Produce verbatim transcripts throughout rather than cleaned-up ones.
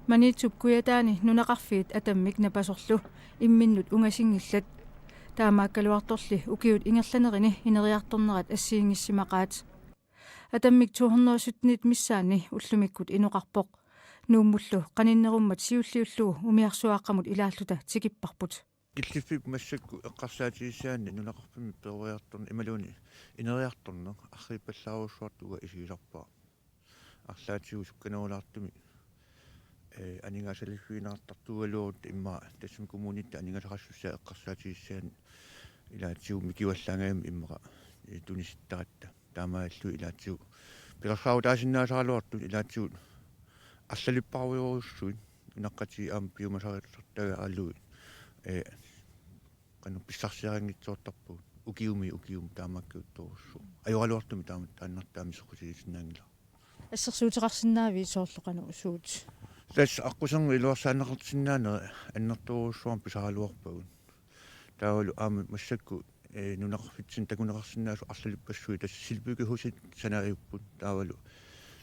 Maniitsup kujataani nunaqarfiit Atammik Napasorlu imminnut ungasinngillat. Taamaakkaluartorli ukiut ingerlanerini ineriartornerat assigiinngissimaqaat. Atammik to hundrede syttenit missaanni ullumikkut inoqarpoq. Nuummullu qaninnerummat siulliullugu umiarsuaaqqamut ilaalluta tikipparput. Killiffik massakkut eqqarsaatigissaanni nunaqarfimmi peroriartorneq imaluunniit ineriartorneq arriippallaarujussuartut uanga isigisarpara. Arlaatigut sukkanerulaartumik, eh, aningaasaliffigineqartartuugaluarutta immaqa tassami kommunitta aningaasaqassussaa eqqarsaatigissaanni ilaatigut mikivallaangajammi immaqa, eh, tunisittaratta. Taamaalillugu ilaatigut pilersaarutaasinnaasaraluartut ilaatigut arlalippassuarujussuit unaqqatigiit aamma piumasarilertaraluit, eh, qanoq pissarsiarinngitsoortarpugut ukiumi ukiumi taamaakkajuttorujussuuvoq. Ajoraluartumik taama taannartaa miserrutigisinnaanngilara. Assersuuteqarsinnaavit soorlu qanoq suut? Tassa aqquserngup iluarsaanneqarsinnaanera annertoorujussuarmik pisaraluarpagut. Taavalu aamma massakkut, eh, nunaqarfitsinni takuneqarsinnaasut arlalippassuit tassa silvikihusit sanajupput taavalu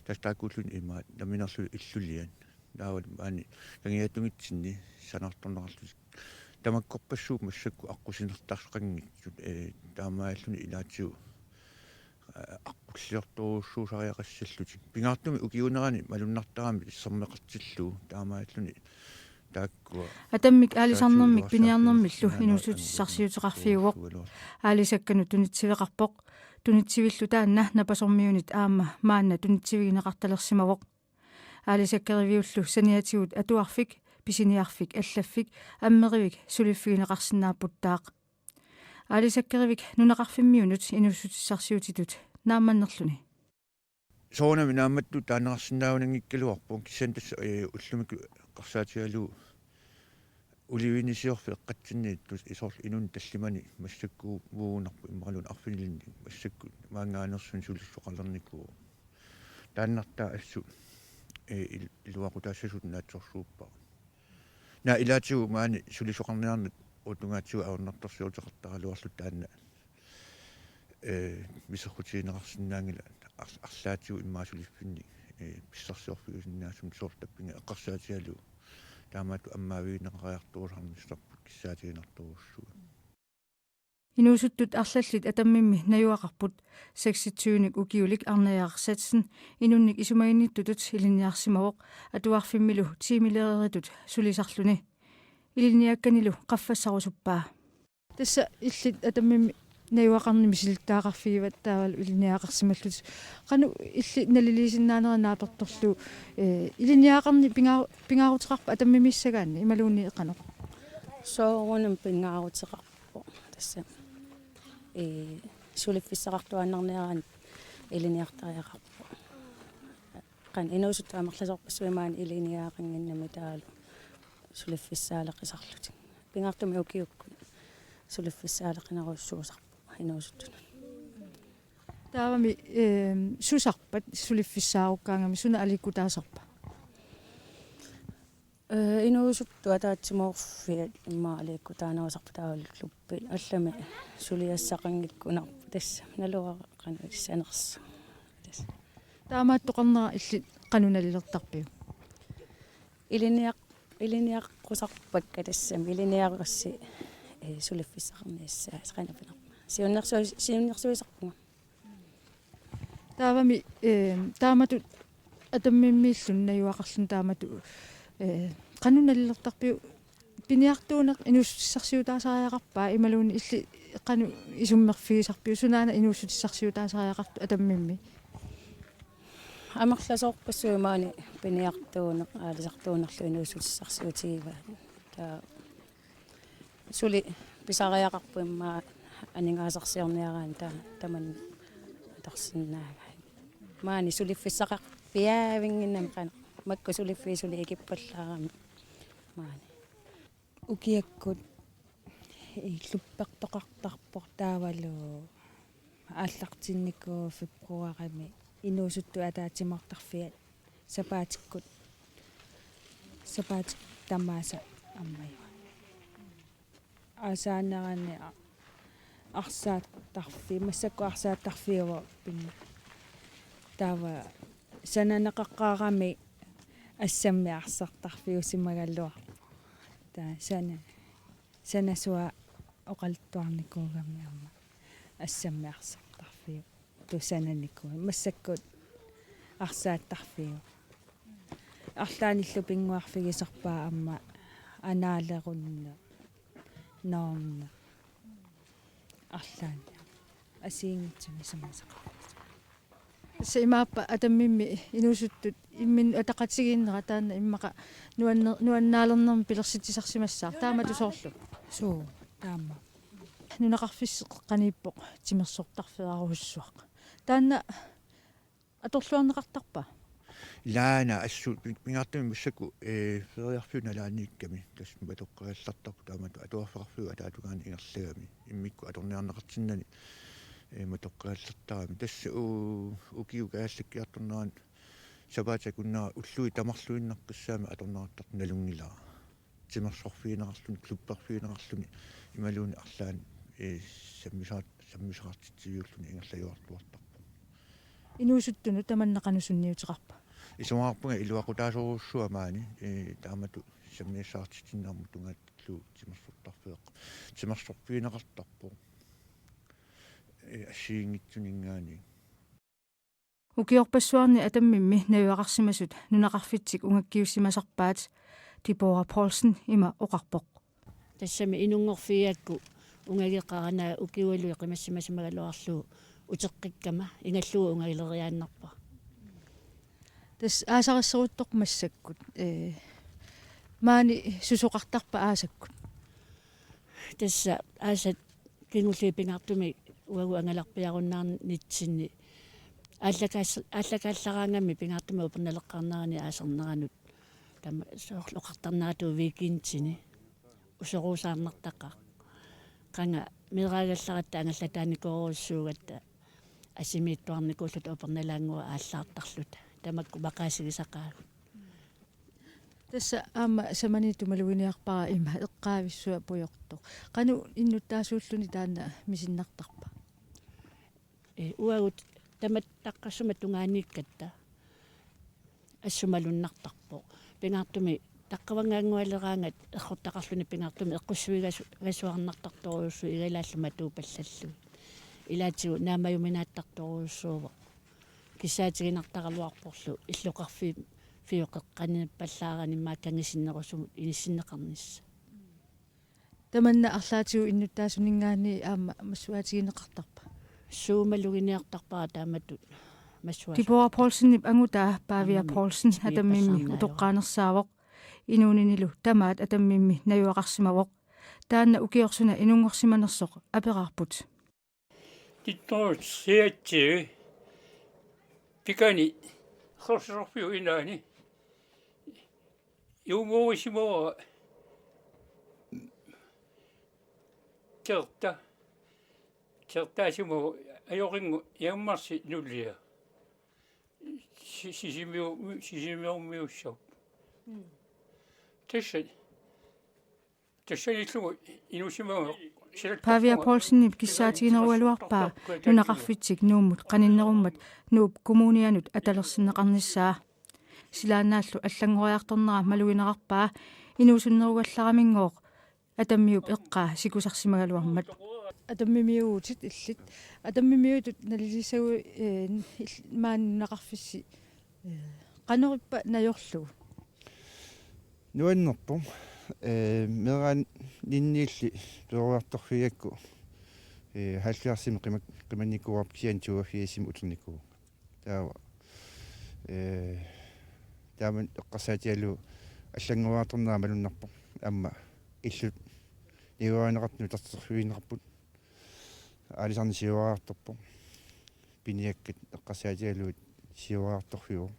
tassa taakkuulluni imaat nammineerluni illuliat. Taavalu maani kangiatungitsinni sanaartorneqarlutik. Tamakkorpassuupput massakkut aqqusinertaqanngitsut, eh, taamaalilluni ilaatigut, eh, aqqulliortorujussuusariaqassallutik. Pingaartumik ukiuunerani malunnartaramik sermeqartillugu taamaalilluni taakkua. Atammik aalisarnermik piniarnermillu inuussutissarsiuteqarfiuvoq. Aalisakkanut tunitsiveqarpoq. Tunitsivillu taanna Napasormiunit aamma maanna tunitsivigineqartalersimavoq. Aalisakkeriviullu saniatigut atuarfik, pisiniarfik, allaffik, ammerivik suliffigineqarsinnaapput taaq. Aalisakkerivik nunaqarfimmiunut inuussutissarsiutitut naammannerluni. Soorunami naammattut taaneqarsinnaanngikkaluarpoq kisianni tassa, eh, ullumikkut eqqarsaatigalugu ulivinisiorfik eqqatsinniittoq soorlu inunnut tallimanik massakkuugunarpoq immaqaluunniit arfinilinnik massakkut maanngaanneersunik sulissoqalernikuuvoq. Taannartaa assut, eh, il-, iluaqutaassasutut naatsorsuuppara. Naa ilaatigut maani sulisoqarniarneq uutungaatsigut ajornartorsiuteqartaraluarluta taanna, eh, miserrutigineqarsinnaanngilaq ar-, arlaatigut immaqa suliffinnik, eh, pissarsiorfiusinnaasumik soorlu tappinga eqqarsaatigalugu. Taamaattoq ammaavigineqariartorusarnissarput kissaatiginartorujussuuvoq. Inuusuttut arlallit Atammimmi najugaqarput, seksogtyvenik ukiulik Arne Jakob Sachsen, inunnik isumaginnittutut ilinniarsimavoq, atuarfimmilu tiimileriitut sulisarluni. Ilinniakkanilu qaffassarusuppaa. Tassa illit Atammimmi najugaqarneq misilittagaqarfigivat taavalu ilinniagaqarsimallutit. Qanoq illit naliliisinnaanerit naapertorlugu, eh, ilinniagaqarneq pingaa-, pingaaruteqarpa Atammimmiissagaanni imaluunniit qanoq? Soorunami pingaaruteqarpoq. Tassa, eh, suliffissaqartuaannarniaraanni ilinniartariaqarpoq. Qanoq inuusuttut amerlasoorpassuit maani ilinniagaqannginnami taavalu suliffissaaleqisarlutik. Pingaartumik ukiukkut suliffissaaleqinerujussuusarpoq inuusuttunut. Taavami, ehm, susarpat suliffissaarukkaangami suna aliikkutaasarpa? Eh, inuusuttut ataatsimoorfiat immaqa aliikkutaanerusarput taavalu klubbit allamik suliassaqanngikkunarput tassa naluara qanoq issanersoq. Tassa. Taamaattoqarnera illit qanoq nalilertarpiuk? Ilinniaq-, ilinniaqqusarpakka tassami ilinniarussi, eh, suliffissaqarnissaa qanoq pinaq. Siunnersu-, siunnersuisarpunga. Taavami, eh, taamatut Atammimmiilluni najugaqarluni taamatut, eh, qanoq nalilertarpiuk piniartuuneq inuussutissarsiutaasariaqarpa imaluunniit illit qanoq isummerfigisarpiuk sunaana inuussutissarsiutaasariaqartoq Atammimmi? Amerlasoorpassuit maani piniartuuneq aalisartuunerlu inuussutissarsiutigivaat. Taava suli pisariaqarpoq immaqa aningaasarsiorniaraanni ta-, tamanna atorsinnaagakku. Maani suliffissaqarpiaavinnginnami qanoq. Makku suliffiit suli ikippallaarami maani. Ukiakkut klubbertoqartarpoq taavalu aallartinnikuuvoq februarimi inuusuttut ataatsimoortarfiat sapaatikkut, sapaatikkut tamaasa ammajuat. Aasaanerani a-, arsaattarfi-, massakkut arsaattarfiuvoq pinga. Taava sananeqaqqaarami Assammik arsartarfiusimagaluarpoq. Taava sana-, sanasua oqaluttuarnikuugami aamma assammik arsartarfiup sananikuuvoq. Massakkut arsaattarfiuvoq. Arlaannillu pinnguarfigisarpaa aamma anaalerunneq, noorneq. Arlaanni assigiinngitsunik sammisaqarpoq. Tassa imaappa Atammimmi inuusuttut imminnut ataqatigiinnerat taanna immaqa nuanne-, nuannaalernermik pilersitsisarsimassaaq, taamatut soorlu? Suu, taama. Nunaqarfissi qeqqaniippoq timersortarfeerarujussuaq. Taanna atorluarneqartarpa? Ilaana assut pi-, pingaartumik massakkut, ee, feriarfiup nalaaniikkami tassa matoqqaallartarpoq, taamatut atuarfeqarfiup ataatungaani ingerlagami immikkut atorniarneqartinnani, ee, matoqqaallartarami. Tassa u-, ukiut kaajallakkiartornerani sapaatip akunnera ullui tamarluinnaqqissaammi atorneqartartoq nalunngilara. Timersorfigineqarluni, klubberfigineqarluni imaluunniit arlaanni, ee, sammisaqar-, sammisaqartitsiviulluni ingerlajuartuartarpoq. Inuusuttunut tamanna qanoq sunniuteqarpa? Isumaqarpunga iluaqutaasorujussuuvoq maani, ee, taamatut sammisassaqartitsinermut tungaatigut timersortarfeeq-, timersorfigineqartarpoq, ee, assigiinngitsuninngaanniit. Ukiorpassuarni Atammimmi najugaqarsimasut nunaqarfitsik ungakkiussimasarpaat, Deborah Poulsen ima oqarpoq. Tassami inunngorfigigakku ungageqarana ukiualuit qimassimasimagaluarlugu uteqqikkama ingallugu ungagileriaannarpara. Tassa aasarisseruttorpoq massakkut. Ee, maani susoqartarpa aasakkut? Tassa aasat kingulliit pingaartumik uagut angalarpiarunnaarnitsinni aallakaas-, aallakaallaraangamik pingaartumik upernaleqqaarnerani aasarneranut, taama soorlu oqartarneratut weekendini usoruusaarnartaqaaq. Qanga meeraagallaratta angallataanikooruussuugatta asimiittuarnikuulluta upernalaannguaq aallaartarluta. Tamakku maqaasigisaqaagut. Tassa aamma samaniittoq maluginiarpara ima eqqaavissuaq pujortoq. Qanoq innuttaasuulluni taanna misinnartarpa? Ee, uagut tamattaqqassuma tungaaniikkatta assut malunnartarpoq. Pingaartumik taqqavanngaanngualeraangat errortaqarluni pingaartumik eqqussuigasu-, gasuarnartartorujussuuvoq igalaallu matuupallallugit. Ilaatigut naammajuminaattartorujussuuvoq. Kissaatiginartaraluarporlu illoqarfiup qeqqaniippallaarani immaqa kangisinnerusumut inissinneqarnissaq. Tamanna arlaatigut innuttaasuninngaanniit aamma massuaatigineqartarpa? Suu, maluginiartarpara taamatut massuaasut. Deborah Poulsenip angutaa Pavia Aamma Poulsen Atammimmi ismiipassarnaajuvoq. Utoqqaanersaavoq. Inuuninilu tamaat Atammimmi najugaqarsimavoq. Taanna ukioq suna inunngorsimanersoq aperaarput. Nitten hundrede treogtyve pikani ersersorfiup inaani juumoorissimavara Gerda. Gerdasimavoq ajorinnguaq Hjalmarsi nulia. Si-, Sisimiu-, Sisimiormiussaq. Mm. Tassa Tassaniillugu inuusimavara silattarpunga. Pavia Poulsenip kissaatiginerugaluarpaa nunaqarfitsik Nuummut qaninnerummat Nuup Kommunianut atalersinneqarnissaa. Silaannaallu allanngoriartornera malugineqarpaa inuusunnerugallaramigooq Atammiup eqqaa sikusarsimagaluarmat. Atammimiuutit illit. Atammimiutut nalilissagu, ee, ill-, maani nunaqarfissi, ee, qanorippa najorlugu? Nuannerpoq. Ee, meeraaninniilli peroriartorfigigakku, ee, halvfjerdsimi qima-, qimannikuuarput kisianni toogfirsimi uternikuuvunga. Taava, ee, taama eqqarsaatigalugu allanngoriartornera malunnarpoq. Aamma illut najugarineqartut nutarterfigineqarput. Aalisarneq siuariartorpoq. Piniakkat eqqarsaatigalugit siuariartorfiuvoq.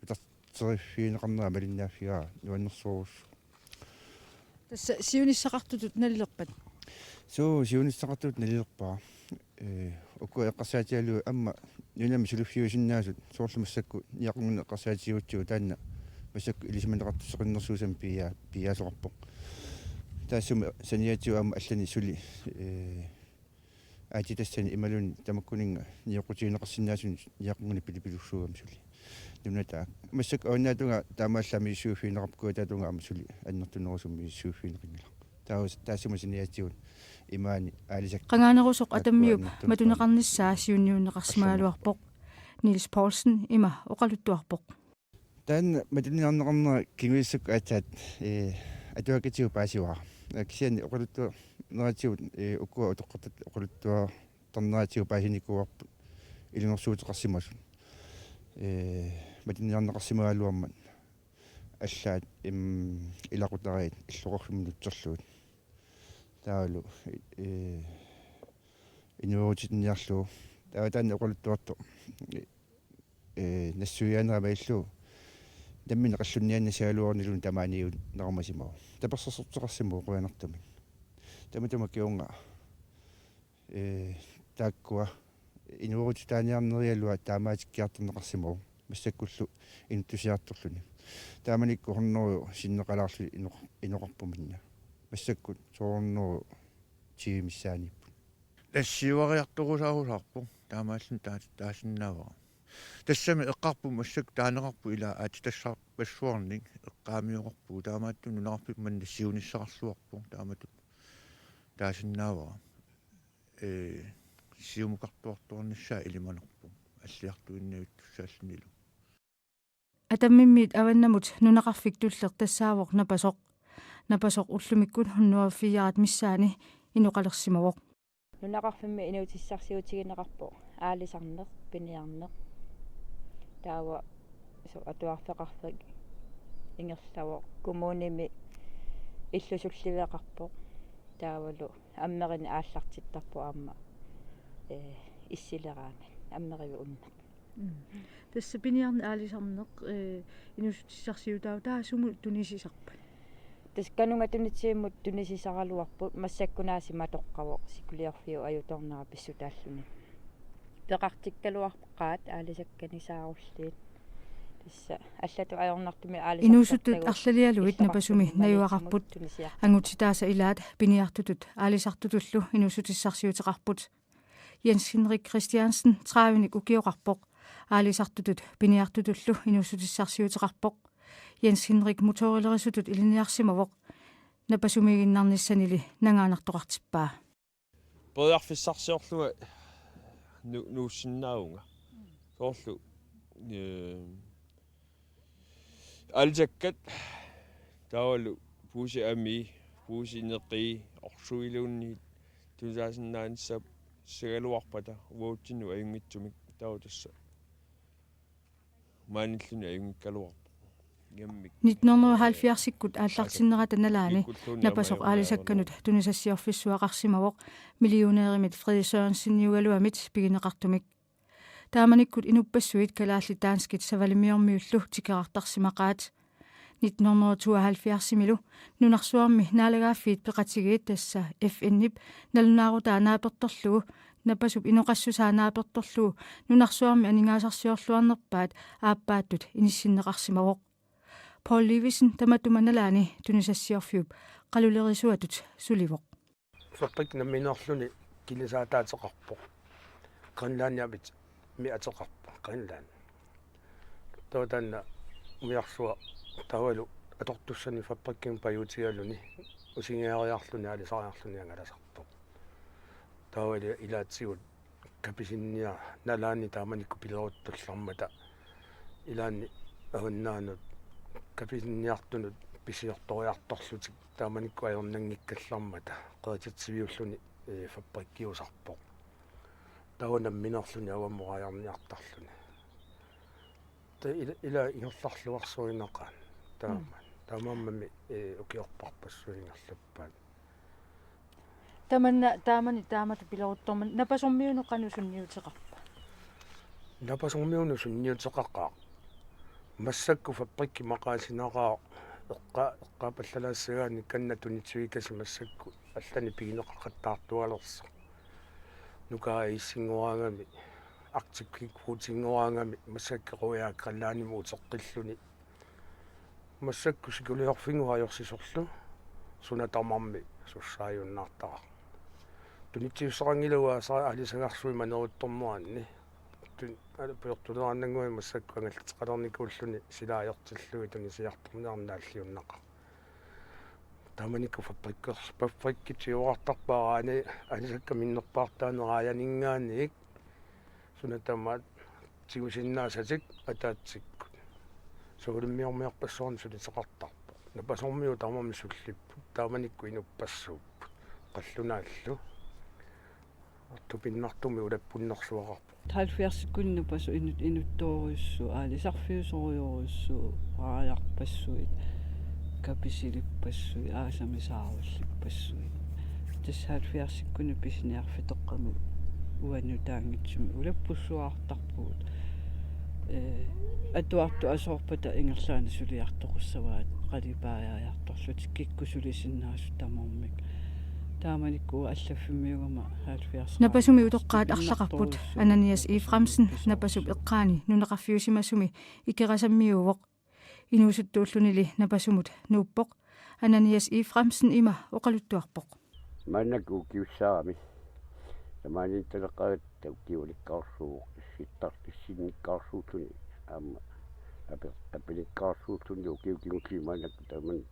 Nutarterfigineqarnera malinnaaffigaara nuannersorujussuaq. Tassa siunissaqartutut nalilerpat? Suu, siunissaqartutut nalilerpara. Ee, ukua eqqarsaatigalugit aamma nunami suliffiusinnaasut soorlu massakkut Niaqunnguni eqqarsaatigigutsigu taanna massakkut ilisimaneqartusseqinnersuusamik pia-, piiaasoqarpoq. Taassuma saniatigut aamma allanik suli, ee, aatsitassani imaluunniit tamakkuninnga nioqqutigineqarsinnaasunik Niaqunnguni pilipilussuugami suli. Nunataak. Massakkut avannaata tungaa taamaallaat misissuiffigineqarpoq, kujataata tungaa aamma suli annertunerusumik misissuiffigineqanngilaq. Taava taassuma saniatigut imaani aalisakkat. Qangaanerusoq Taakku Atammiup annertunerusumik matuneqarnissaa siunniunneqarsimagaluarpoq. Niels Poulsen ima oqaluttuarpoq. Taanna matuniarneqarnera kingulissakkut aatsaat, ee, atuakkatigut paasivara. Kisianni oqaluttuarneratigut, ee, ukua utoqqartut oqaluttuartarneratigut paasinikuuarput ilungersuuteqarsimasut. Ee, matuniarneqarsimagaluarmat allaat, im, ilaqutariit illoqarfimmut nutserlugit. Taavalu, ee, inuerutitinniarlugu. Taava taanna oqaluttuartoq, ee, nassuiaanera malillugu nammineq qallunniaannassagaluaruniluunniit tamaaniinnarumasimavoq. Tapersersorteqarsimavoq qujanartumik. Tamatuma kingorna, ee, taakkua inuerutitaaniarnerialuat taamaatikkiartorneqarsimavoq massakkullu inuttusiartorluni. Taamanikkut hundrede sinneqalaarluni inoq-, inoqarput minna. Massakkut to hundrede ti missaaniipput. Nassiuariartorusaarusaarpoq, taamaalluni taa-, taasinnaavara. Tassami eqqarput massakkut taaneqarpoq ilaa aatsitassarpassuarnik eqqaamioqarpugut, taamaattumik nunaqarfimmut manna siunissaqarluarpoq, taamatut taasinnaavara. Ee, siumukartuartuarnissaa ilimanarpoq, alliartuinnavittussaallunilu. Atammimmiit avannamut nunaqarfik tulleq tassaavoq napasoq. Napasoq ullumikkut hundrede fire missaani inoqalersimavoq. Nunaqarfimmi inuutissarsiutigineqarpoq aalisarneq, piniarneq. Taava soorlu atuarfeqarfik ingerlavoq. Kommunimi illusulliveqarpoq. Taavalu ammerineq aallartittarpoq aamma, ee, issileraangat, ammerivik unnaq. Mm. Tassa piniarneq aalisarneq, ee, inuussutissarsiutaavoq, taava sumut tunisisarpat? Tassa Kanunga Tunitsivimmut tunisisaraluarput, massakkunaasiit matoqqavoq, sikuliorfiup ajutoornera pissutaalluni. Peqartikkaluarput qaat aalisakkanik saarulliit. Tassa allatut ajornartumik aalisartartagut. Inuusuttut arlalialuit napasumi najugaqarput. Angutitaasa ilaat piniartutut aalisartutullu inuussutissarsiuteqarput. Jens Henrik Christiansen, tredivenik ukioqarpoq. Aalisartutut piniartutullu inuussutissarsiuteqarpoq. Jens Henrik motorilerisutut ilinniarsimavoq. Napasumiiginnarnissanili nangaannartoqartippaa. Periarfissarsiorlunga nu-, nuussinnaavunga. Soorlu, ee, aalisakkat taavalu puusit amii, puusit neqii, orsuiluunniit tunisaasinnaanissagaluarpata uatsinnut ajunngitsumik, taava tassa maanilluni ajunngikkaluarpoq. Nitten hundrede og halvfjerdsikkut aallartinnerata nalaani napasoq aalisakkanut tunisassiorfissuaqarsimavoq millionærimit Frede Sørenseniugaluamit pigineqartumik. Taamanikkut inuppassuit kalaallit danskit Savalimmiormiullu tikerartarsimaqaat. Nitten hundrede og tooghalvfjerdsimilu nunarsuarmi naalagaaffiit peqatigiit, tassa F N-ip nalunaarutaa naapertorlugu, napasup inoqassusaa naapertorlugu, nunarsuarmi aningaasarsiorluarnerpaat aappaattut inissinneqarsimavoq. Poul Livesen tamatuma nalaani tunisassiorfiup qalulerisuatut sulivoq. Fabrikkip nammineerluni kilisaataateqarpoq. Greenlandiamiit ateqarpoq, Greenland. Taava taanna umiarsuaq taavalu atortussanik fabrikkimut pajuutigaluni usingiariarluni aalisariarluni angalasarpoq. Taavalu ilaatigut kapisinniar-, nalaani taamanikkut pileruttullarmata ilaanni avannaanut kapisinniartunut pisiortoriartorlutik taamanikkut ajornanngikkallarmata qerititsiviulluni, ee, fabrikkiusarpoq. Taava nammineerluni avammut raajarniartarluni. Taava ila, ila ingerlarluarsuinaqaaq taama. Mm. Taamaammat, ee, ukiorpassuit ingerlappaat. Tamanna, taamani taamatut pileruttormat napasormiunut qanoq sunniuteqarpa? Napasormiunut sunniuteqaqaaq. Massakkut fabrikkip maqaasinaqaaq eqqa-, eqqaapallalaassagaanni Kanunga Tunitsivikasi massakkut allanik pigineqaqattaartualersoq. Nukaa iissinngoraangami, Arctic Kvotinngoraangami, massakkut quiaa Greenlandimut uteqqilluni. Massakkut sikuliorfinnguaq ajorsisorlu suna tamarmi sussaajunnaartaraq. Tunitsivissuseqanngilagut aalisagaarsuit maneruttorneranni. Tun-, ala pujortuleraannannguit massakkut angallateqalernikuulluni sila ajortillugit tunisiartorniarneq naalliunnaqaaq. Taamanikkut fabrikkers-, fabrikkitsiuartarpaaraani aalisakkat minnerpaartaaneraajaninngaanniit suna tamaat tigusinnaasatik ataatsikkut. Soorunamiormiorpassuarnik suliteqartarpoq. Napasormiut tamarmik sullipput. Taamanikkut inuppassuupput. Qallunaallu. Tupinnartumik ulappunnersuaqarpoq. Halvfjerdsikkunni napasut inut-, inuttoorujussuit, aalisarfiusorujussuit, raajarpassuit, kapisilippassuit, aasami saarullipassuit. Tassa halvfjerdsikkunni pisiniarfitoqqami uannut taanngitsumik ulappussuartarpugut. Ee, atuartut asoorpata ingerlaannaq suliartoqussavaat qalipaajaartorlutik kikkut sulisinnaasut tamarmik. Taamanikkut allaffimmiugama halvfjerds. Napasumik utoqqaat arlaqarput Ananias Efraimsen napasup eqqaani nunaqarfiusimasumi Ikerasammiuuvoq. Inuusuttuullunili napasumut nuuppoq. Ananias Efraimsen ima oqaluttuarpoq. Maannakkut ukiussaagami. Tamaaniittaleqqaagatta ukiulikkaarsuuvoq, issittar-, issinnikkaarsuulluni aamma ape-, apenikkaarsuulluni ukiut kingulliit maannakkut taamani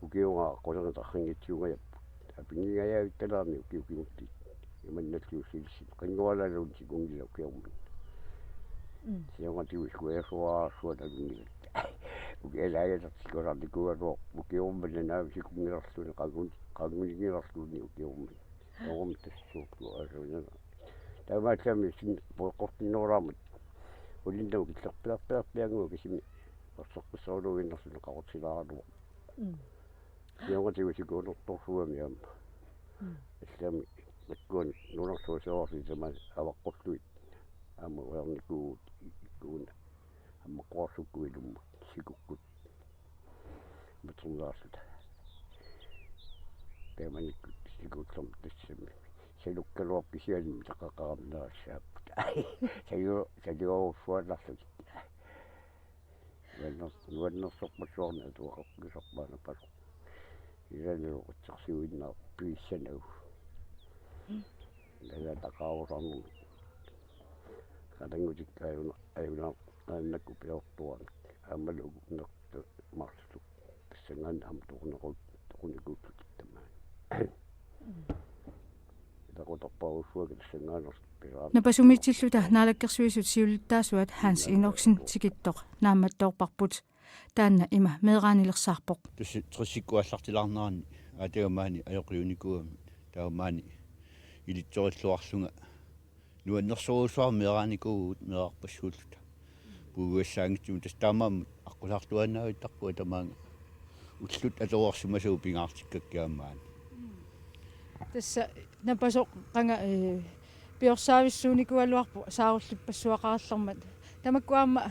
ukiugaa quleritarrinngitsuungajapput. Apinngingajavittalaarami ukiut kingulliit. Imannalluunniit silissit. Qinngualaluunniit sikunngilaq ukiormanna. Mm. Siornatigut sikujaasuarsuaq takunngilatta. Ukialaajalertikulaarnikuugaluarpoq ukiormanna naamik sikunngilarluunniit qangun-, qangunninngilarluunniit ukiormanna. Taormi tassuuqlu aasuunera. Taamaallami sin poqqortinnerulaarmat. Ulinnaq killerpiarpiarpiannguaq kisimi. Erseqqissorluinnarluni qaqortilaaraluaq. Mm. Siornatigut sikuunertorsuugami aamma. Mm. Allaammi makkuani nunarsuaq siorarsi tamaasa avaqqorlugit. Aamma ujarnikuuvugut ikkuuna. Aamma qorsukku ilummut sikukkut. Matrungaarluta. Taamanikkut sikuullermik tassami. Salukkaluarpoq kisianni mitaqaqarami naassaapput. Salu-, saluarussuannarlugit. Nuanner-, nuannersorpassuarnik atuaqarpugisarpaanapasoq. Ilaanni oqitsersuinnarpiissanagu. Nallataqarusaarnermik. Qalanngutikka ajuna-, ajuna-, ajunnakkut piortuanik. Aammalu ukunnertu marluk. Tassanngaannaq aamma toqunnequt-, toqunikuullutik tamaani. Ilaquttarparujussuakka tassanngaannarlu pisaarami. Napasumiitsilluta Naalakkersuisut siulittaasuat Hans Enoksen tikittoq naammattoorparput. Taanna ima meeraanilersaarpoq. Tassa tressikkut aallartilaarnerani aataga maani ajoqiunikuugami taava maani ilitsorilluarlunga nuannersorujussuarmik meeraanikuuvugut meerarpassuulluta. Puigugassaanngitsumik tassa taamaammat aqqusaartuaannavittarpunga tamaanga ullut atoreersimasavut pingaartikkakka aamma maani. Tassa napasoq qanga, ee, piorsaavissuunikuugaluarpoq saarullippassuaqarallarmat. Tamakku aamma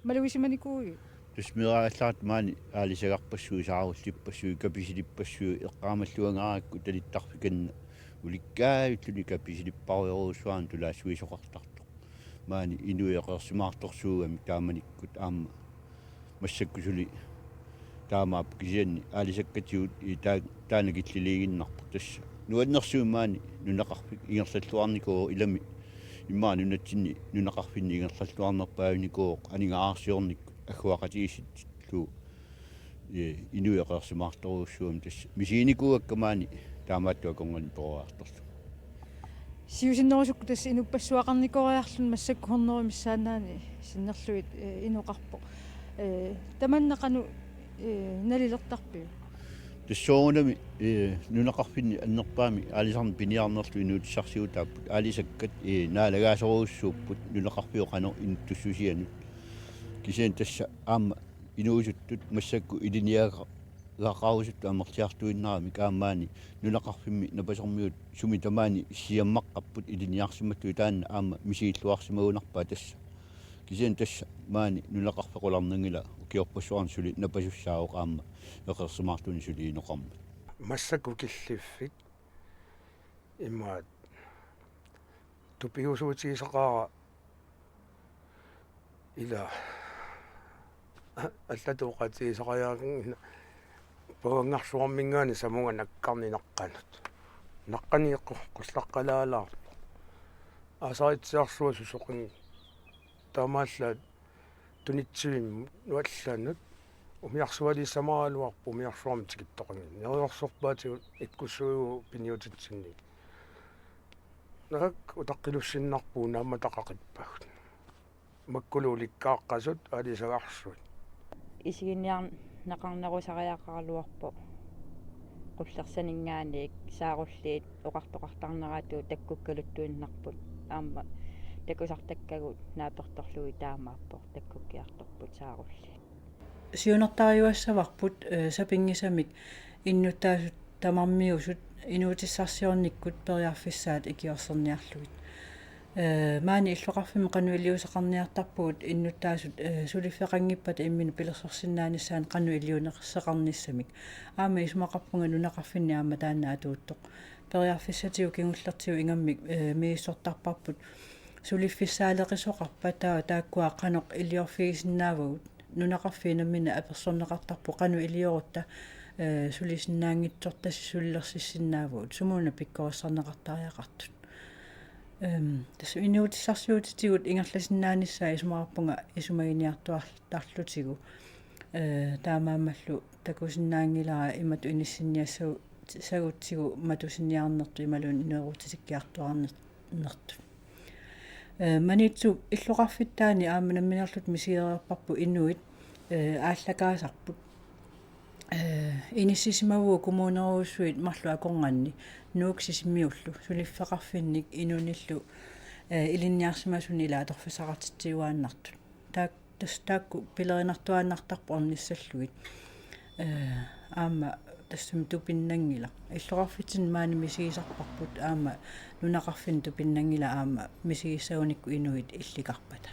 malugisimanikuuiuk? Tassa meeraagallaaratta maani aalisagarpassuit, saarullippassuit, kapisilippassuit, eqqaamalluangaarakku talittarfikanna ulikkaavilluni kapisilipparujorujussuarnik tulaassuisoqartartoq. Maani inuit eqeersimaartorsuugamik taamanikkut aamma massakkut suli taamaappoq kisianni aalisakkatigut i taa-, taanna killiliiginnarpoq tassa. Nuannersumik maani nunaqarfik ingerlalluarnikuuvoq ilami immaqa nunatsinni nunaqarfinni ingerlalluarnerpaavinikuuvoq aningaasarsiornikkut agguaqatigiissitsillugu. Ee, inuit eqeersimaartorujussuugamik tassa misiginikuuakka maani taamaattuakornani peroriartorlugu. Siusinnerusukkut tassa inuppassuaqarnikooriarluni massakkut hundrede missaannaani sinnerlugit, ee, inoqarpoq. Ee, tamanna qanoq, ee, nalilertarpiuk? Tassa soorunami, ee, nunaqarfinni annerpaamik aalisarneq piniarnerlu inuutissarsiutaapput. Aalisakkat, ee, naalagaasorujussuupput nunaqarfiup qanoq inuttussusianut. Kisianni tassa aamma inuusuttut massakkut ilinniaga-, -gaqarusuttut amerliartuinnaramik aamma maani nunaqarfimmi napasormiut sumi tamaani siammaqqapput ilinniarsimattut taanna aamma misigilluarsimagunarpaa tassa. Kisianni tassa maani nunaqarfik qularnanngilaq ukiorpassuarni suli napasussaavoq aamma eqeersimaartunik suli inoqarmat. Massakkut killiffik imaat tupigusuutigisaqaara ila allatut oqaatigisariaqanngilaq pavanngarsuarminngaanniit samunga nakkarneq naqqanut. Naqqani qu-, qullaqqalaalaarpoq. Aasaritsiarsuaq susoqanngilaq. Taamaallaat tunitsivimmut nuallanut umiarsualiissamaraluarpoq umiarsuarmik tikittoqanngilaq. Neriorsorpaatigut ikkussuivugut piniutitsinnik. Naak utaqqilussinnarpugut naammataqaqippagut. Makkulu ulikkaaqqasut aalisagarsuit. Isiginniarneqarnerusariaqaraluarpoq. Qullersaninngaanniit saarulliit oqartoqartarneratut takkukkaluttuinnarput aamma takusartakkagut naapertorlugit taamaappoq takkukkiartorput saarulliit. Siunertariuassavarput, eh, sapinngisamik innuttaasut tamarmiusut inuutissarsiornikkut periarfissaat ikiorserniarlugit. Eh, maani illoqarfimmi qanoq iliuuseqarniartarpugut innuttaasut, eh, suliffeqanngippata imminut pilersorsinnaanissaanut qanoq iliuuseqarnissamik. Aamma isumaqarpunga nunaqarfinni aamma taanna atuuttoq. Periarfissatigut kingullertigut ingammik, eh, misissortarparput. Suliffissaaleqisoqarpat taava taakkua qanoq iliorfigisinnaavagut. Nunaqarfiit namminneq apersorneqartarput qanoq iliorutta, eh, sulisinnaanngitsortassi sulilersissinnaavagut. Sumut una pikkorissarneqartariaqartut. Ehm, tassa inuutissarsiutitigut ingerlasinnaanissaat isumaqarpunga isumagineqartarlutigu. Eh, taamaammallu takusinnaanngilara imatut inissinniassagu-, sagutsigu matusiniarnertut imaluunniit ineruutikkiartuaarnertut. Eh, Maniitsup illoqarfittaani aamma nammineerluta misigereerparput inuit, eh, aallakaasarput. Eh, inissisimavugut kommunerujussuit marluk akornanni Nuuk Sisimiullu suliffeqarfinnik inunillu, eh, ilinniarsimasunik ilaa atorfissaqartitsiuaannartut. Taak-, tassa taakku pilerinartuaannartarput ornissallugit. Eh, aamma tassami tupinnanngilaq. Illoqarfitsinni maani misigisarparput aamma nunaqarfinni tupinnanngilaq aamma misigissagunikku inuit illikarpata.